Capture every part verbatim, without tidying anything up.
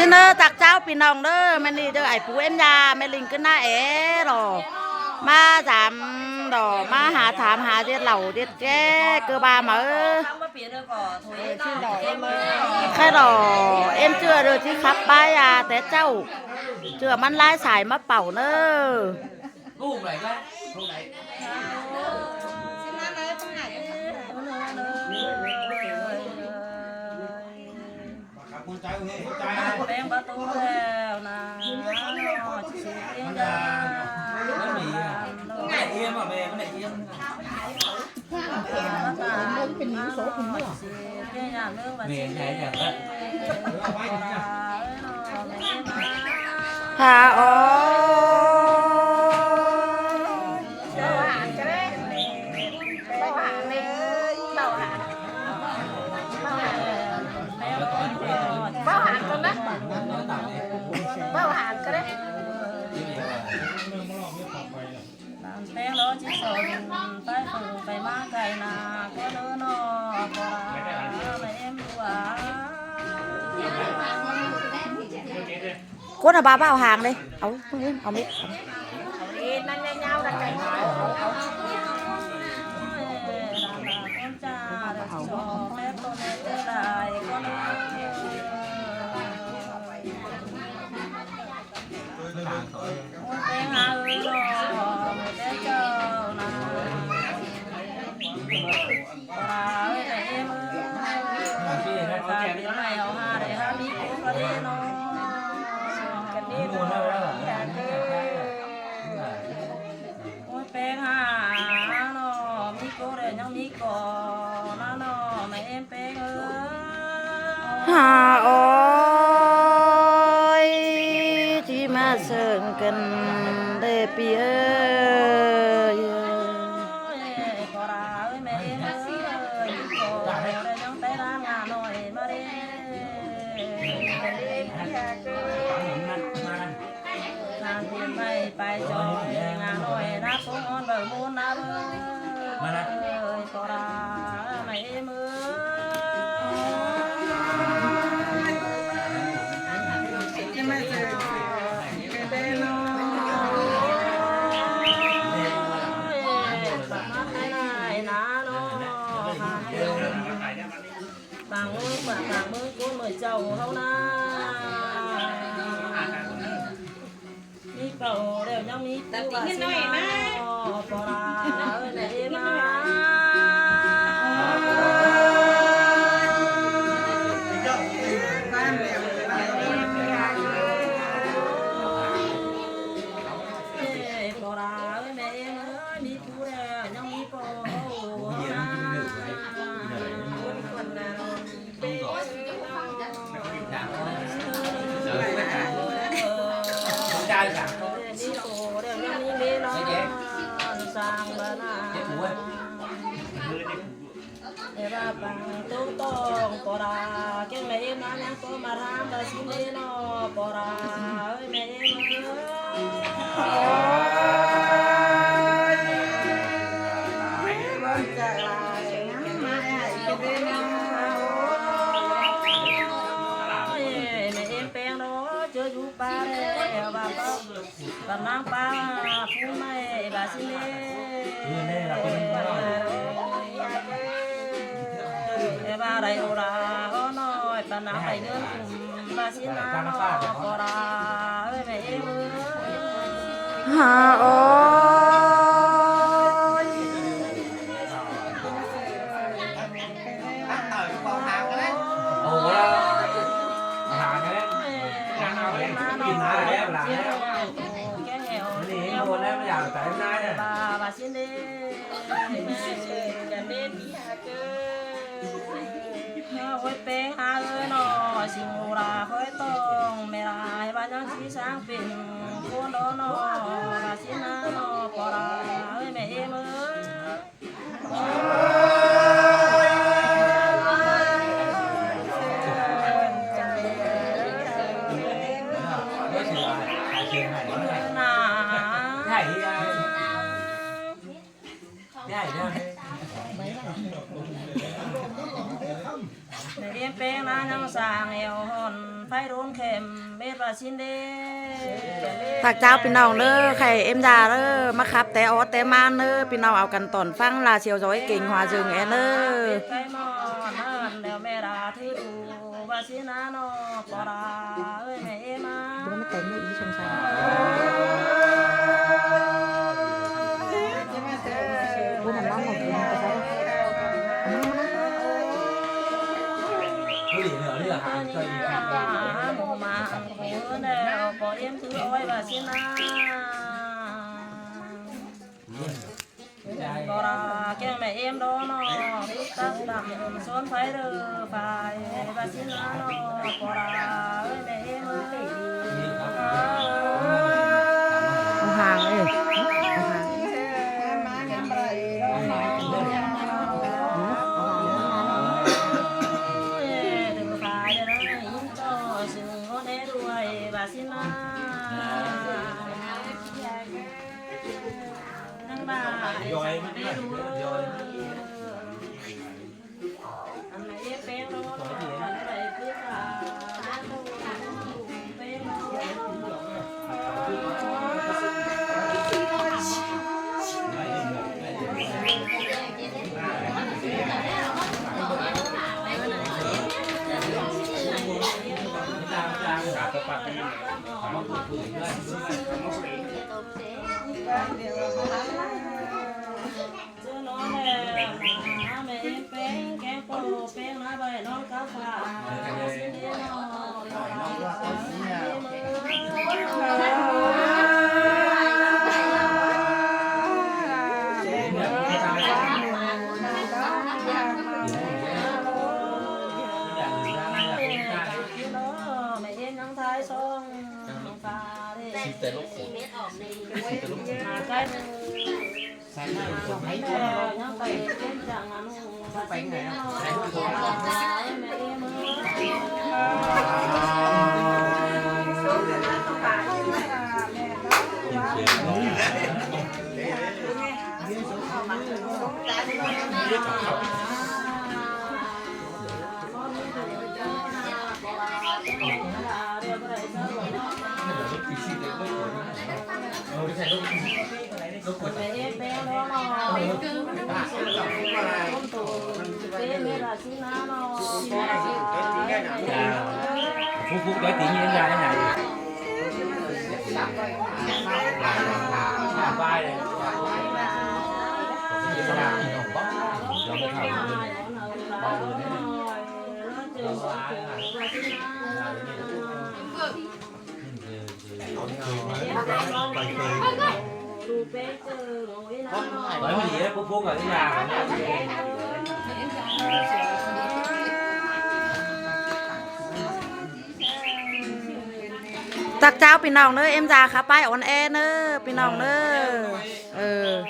ꞌNớ, ꞌtặc ꞌcháo ꞌpi ꞌnọng ꞌnớ, ꞌmá ꞌnị ꞌchớ ải pú ꞌếm da, ꞌmé ꞌlinh ꞌcứ ꞌná é lo. ꞌMá dăm lo, ꞌmá ha tham ha ꞌdệt lảu ꞌdệt ké, ꞌcứ ba máư. Khay lo, ꞌếm ꞌchưa đơ ꞌchí khắp bái a té ꞌchạu. ꞌChưa ꞌmắn ꞌlái sai ꞌmá pảu ꞌnớ. Hả, ôi. Bảo Hán con đó. Bảo Hán con đấy. Làm peng lo ꞌchí son, ꞌpái phung ꞌpái ꞌmá cai na, ꞌcọ ꞌnớ ꞌnọ, ꞌcọ ꞌmá ꞌếm đu a. Cốt là bà Bảo Hán đây. Au, không yên, au mít. Ôi, peng hả, nó mít cô để nhá, mít cô, nó, nó, mẹ em peng ơi. Hả, ôi, ꞌchí ꞌmá sương căn đê pi ơi. Ôi, cô ra ơi, mẹ em ơi, mít cô để nhá, té ra ngả ꞌnọi ꞌmá đi. Ngả đi ꞌmá đi. Ngả đi ꞌmá đi, pay ꞌchọ, ngả ꞌnọi ꞌná, ꞌcốn ꞌmón báu ꞌmôn ꞌná báu. ꞌMá ꞌná. Ơi, ꞌcọ ra, mẹ em ơi. Ơi, ꞌmá ꞌná ꞌná ꞌnó. Bang ơi, bang, bang ơi, ꞌcốn ꞌmơi chảu ꞌháu ꞌná. Mít pảu đeo nhá, mít pú bả ꞌsịn ꞌnọ, ꞌcọ ra ơi, mẹ em ꞌná. Ê, ꞌcọ ra ơi, mẹ em ơi, mít pú đeo nhá, mít pú ꞌná. Ê, ba păng tố tong ꞌcọ ra, kiêng mẹ em ꞌná, ꞌnhắng ꞌcọ ꞌmá ꞌhăm ba ꞌsịn ꞌnị ꞌnọ, ꞌcọ ra, ơi, mẹ em ơi. Ôi, mẹ em peng đó, ꞌchớ dú ꞌpá đé, ba ꞌpá, ꞌpá ꞌnáng ꞌpá, phú ꞌmạy, ba ꞌsịn đé. Ê, ba đảy ô la, ô ꞌnọi, ꞌpá ꞌnáng đảy ꞌngớn khum, ba ꞌsịn ꞌnáng ꞌnọ, ꞌcọ ra, ơi, mẹ em ơi. Hả, ôi. Ôi, peng hả ơi, nó, ꞌsịn ꞌmá ra khói tong, mẹ ra, ba ꞌnhắng ꞌchí sáng pên, ꞌcốn đó nó, ba ꞌsịn ꞌná nó, ꞌcọ ra, ơi, mẹ em ơi. Mẹ em peng ꞌnáng ꞌnhắng sang eo hòn Tặc cháo ꞌpi ꞌnọng ꞌnớ, khay ꞌếm da ꞌnớ, ꞌmá khắp té ót té ꞌmán ꞌnớ, ꞌpi ꞌnọng au căn tỏn ꞌphắng ꞌla siêu dối kéng hua dươn é ꞌnớ. Bora kiêng mẹ em đó nó đi tắt đậm xuân phải rơ phải và xin nó bora ơi mẹ em ơi. Ông Hàng ơi, ông Hàng. Đừng phải đó, có sự ngó né đuôi và xin nó. Phúc Phúc nói tiếng Yên ra thế này. Vai này. Tặc cháo ꞌpi ꞌnọng ꞌnớ, em da khắp ꞌpái on air ꞌnớ, ꞌpi ꞌnọng ꞌnớ. Ừ.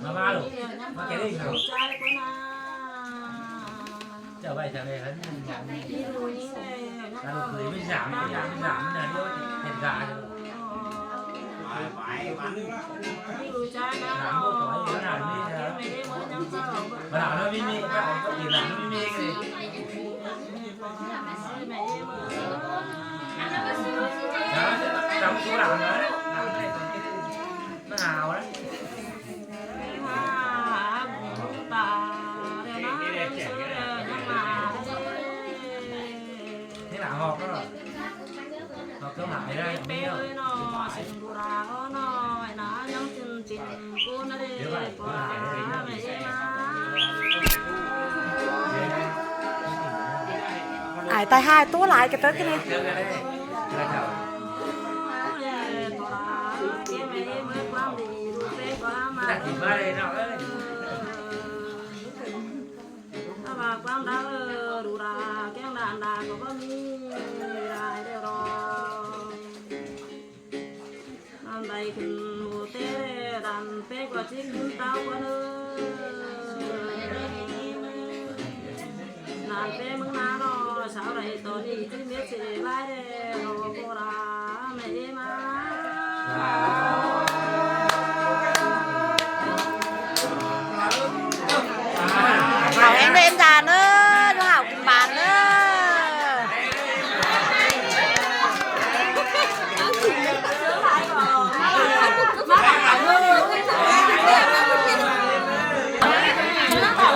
Mà ba rồi, mà kể đi rồi. Trở về, trở về, là được gửi với giảm, giảm, giảm, là đi, hiện tại. Giảm một cái, nó là đi, mà làm nó mini, nó có thể làm nó mini cái này. Đó, đóng số làm đấy, làm cái này còn cái nó hào đấy. Thế là họp đó. Họp kéo lại đây, mẹ ơi. Tai hai ꞌtố lai ꞌcọ ꞌtớ ꞌcọ ꞌnị. Đàn đáy khửn mô té, đàn pé ꞌcọ ꞌchí khửn táo ꞌcọ ꞌnớ. Đàn pé ꞌmướng ꞌná ꞌnọ, sáu đáy ꞌtọn ꞌnị ꞌchí mết ꞌchí lai đé, ꞌló ꞌcọ đá mẹ ꞌmá. Hảo ꞌhéng đé ꞌếm da ꞌnớ, ꞌnụ hảo kin bản ꞌnớ.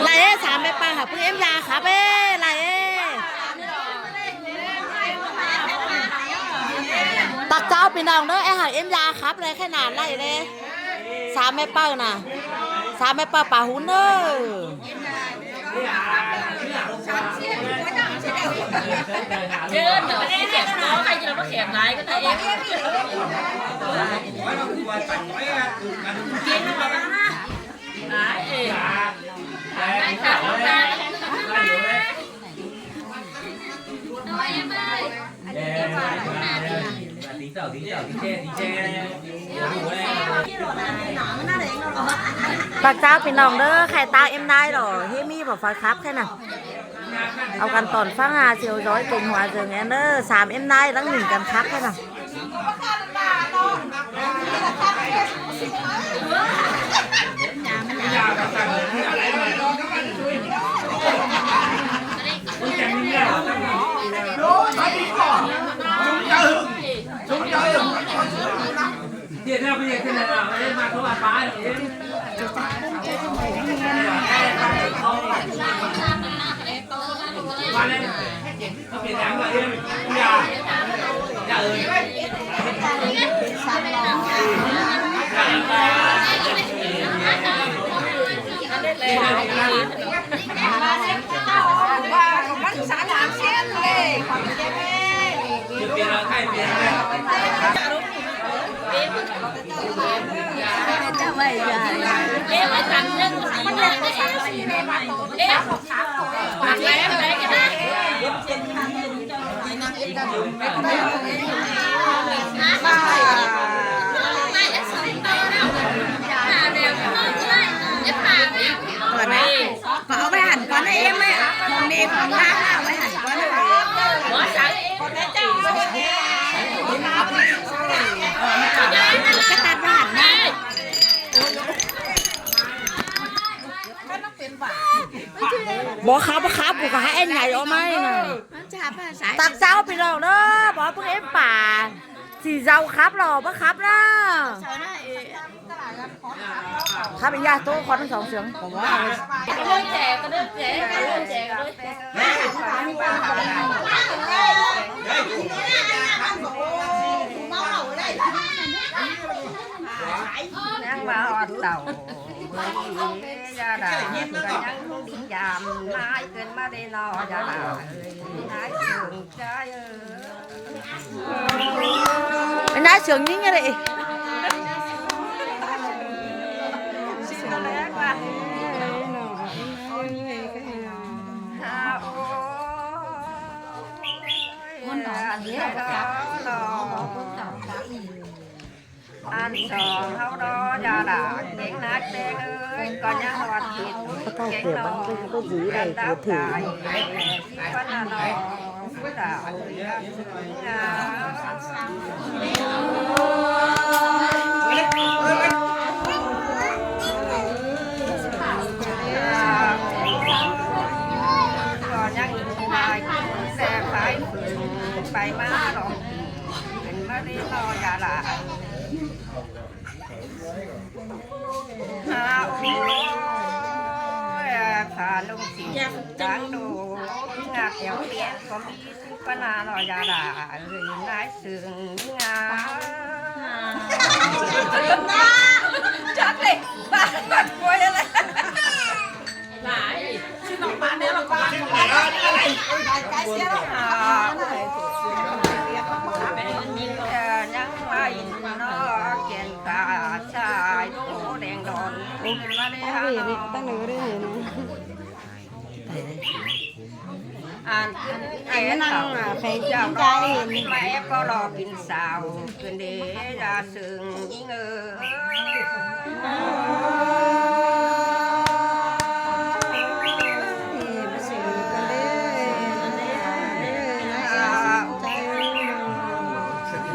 Lai ế, sam ꞌmẹ ꞌpăng hảư ꞌpứng ꞌếm da khắp ế, lai ế. Tặc cháo ꞌpi ꞌnọng ꞌnớ, é hảư ꞌếm da khắp lai khé nả lai đé. Sam ꞌmẹ ꞌpăng nả. Sam ꞌmẹ ꞌpăng pả hún ꞌnớ. Tặc cháo ꞌpi ꞌnọng ꞌnớ, khay táo ꞌếm ꞌnái lỏ, hí ꞌmí báu phaư khắp khé nả. Au căn tỏn ꞌphắng ha, ꞌchí dói kêng hua ꞌdệt ꞌnớ, sam ꞌếm ꞌnái lăng ꞌnịn căn khắp khé nả. Khỏi ꞌmá, khỏi au ꞌvạy hẳn ꞌcón ꞌnớ ꞌếm ới. Khong ꞌnị khong ꞌnáng ꞌnớ, au ꞌvạy hẳn ꞌcón ꞌnớ. Cắt tạt ꞌvạy hẳn ꞌnớ. Báu khắp, báu khắp, báu khắp, hảư ꞌén nhảy au ꞌmá nả. Tặc cháo ꞌpi ꞌnọng ꞌnớ, báu ꞌpứng ꞌếm pả. ꞌCị dau khắp lỏ, báu khắp ꞌnớ. Khắp ꞌi ꞌnhá ꞌtố khón song sương. ꞌNhắng ꞌmá ꞌhọt tảu, ꞌnhắng đin dam, ꞌnái khửn ꞌmá đé ꞌnọ, ꞌnhắng ꞌnái sương. Ái, ꞌnái sương ꞌnhính ꞌnhá đé. Ăn song ꞌháu đó, da đa, kéng nák kéng ới, ꞌcọ ꞌnhá ꞌhọt thịt, kéng ꞌnọ, ăn đáp đai, ꞌcọ ꞌnhá ꞌnọ, da. ꞌCọ ꞌnhá ꞌnhá xe phái, pay ꞌmá ꞌlống, ăn ꞌmá đé ꞌnọ, da đa. Ha, ôi, pha ꞌlống ꞌsịn ꞌtáng đô, ngả kéo ꞌliến ꞌcọ ꞌmí ꞌsịn ꞌcọ ꞌnhá ꞌnọ, da đa, ơi, ꞌnái sương ngả. Chắc đé, bát bát ꞌcọ ꞌlẹ. Ơ, ꞌnhắng ꞌmá ꞌnị ꞌnọ, kẻn tả sai, ꞌtố đen đon, ꞌmá đé hả ꞌnọ. Ăn ꞌcứn ải ꞌnăng, à, phải chào ꞌcứn trai đón, ꞌmá ép ꞌcọ lo kin sau, ꞌcứn đé dá sương ꞌnhính ơi.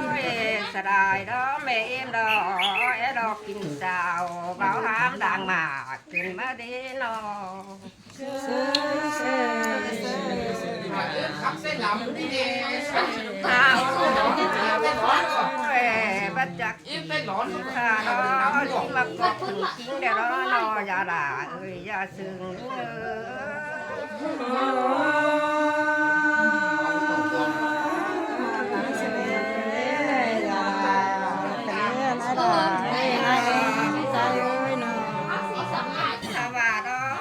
Ôi, sa đài đó mẹ em đó, em đó kin sau, báo hám đang mà, kin mà đi nó. Háo, ôi, bắt chắc. Im cái lón. Sa đó, đi mà có thử chính để đó, nó, ya đà, ơi, ya sương. Sa và đó,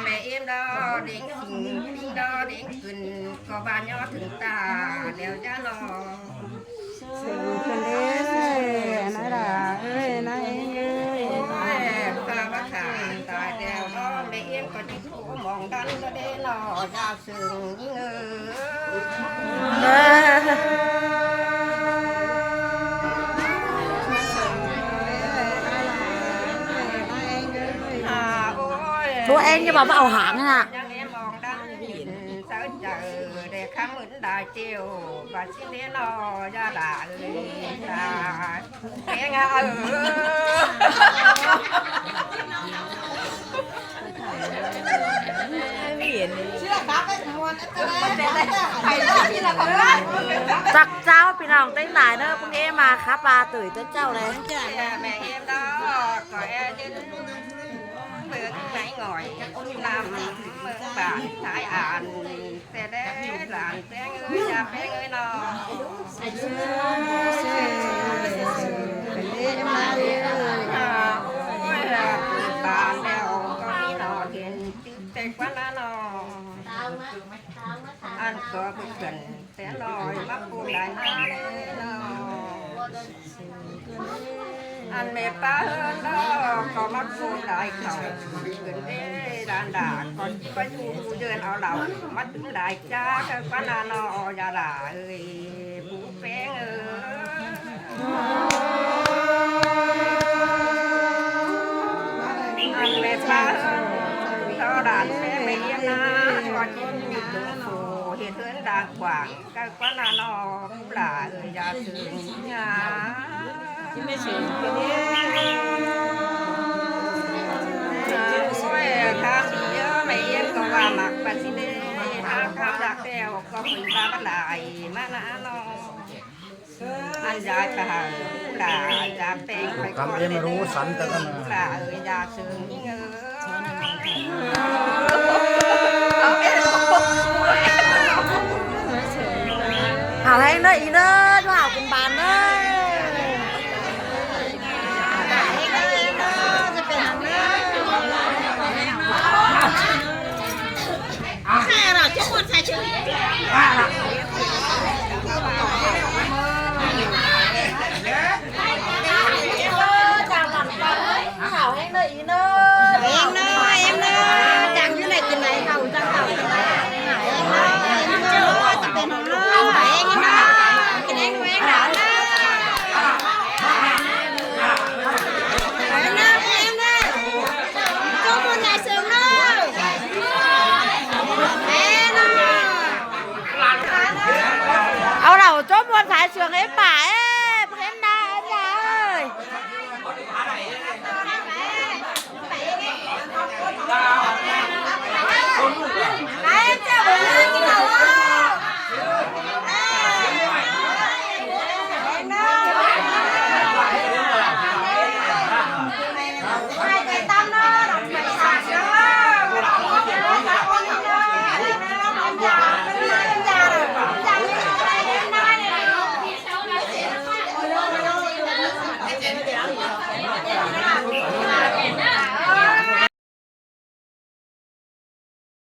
mẹ em đó, đến thỉnh, đó, đến cưng, có ba nhỏ thử ta, đeo ya nó. Sương ꞌcứn đé, ơi, nái đà, ơi, nái ơi. Ôi, ta bắt thả, ta đeo đó, mẹ em có đi thu mong đắn đó đé nó, ya sương ꞌnhính ơi. À, ôi. Bố em cho bà bảo hãng nè. Nhắc em mong đắn, sao trời để khám ứn đà chiều, và xin đến nó, ya đà ơi, ta. Bé ngà ơi. Chắc cháu phi lòng tính lại nữa, cũng em mà khắp ba tuổi cho cháu này. Mẹ em đó, có em chứ. Mượn máy ngồi, làm mượn bản Thái An. Té đé lản pé ơi, ya pé ơi nó. À, ôi, à, bản đeo có đi nó thiện chứ té quán ăn nó. Ăn có bức trần té lòi mắc cô lại ăn nó. Ăn mẹ ba hơn đó, có mắc cô lại khẩu. Gần đây đàn đà, còn chỉ có nhu nhu dơn ao lẩu, mắt đứng đại cha, cái quán ăn nó, ya đà ơi, bố pé ơi. Ăn mẹ ba hơn, đó đàn pé mẹ yên na, còn chỉ nhu nhu dơn khổ, hiện hơn đàng quảng. Cái quán ăn nó cũng là, ơi, ya sương nha. Ôi, khám đi, ơ, mẹ yên có ba mặc bà xin đi, ha, khám đạp theo, có mình ba bắt lại, mà nó nó. Ăn ya cả, cũng là ya peng, phải có em đi, rú sẵn ta cái cũng là, ơi, ya sương nha.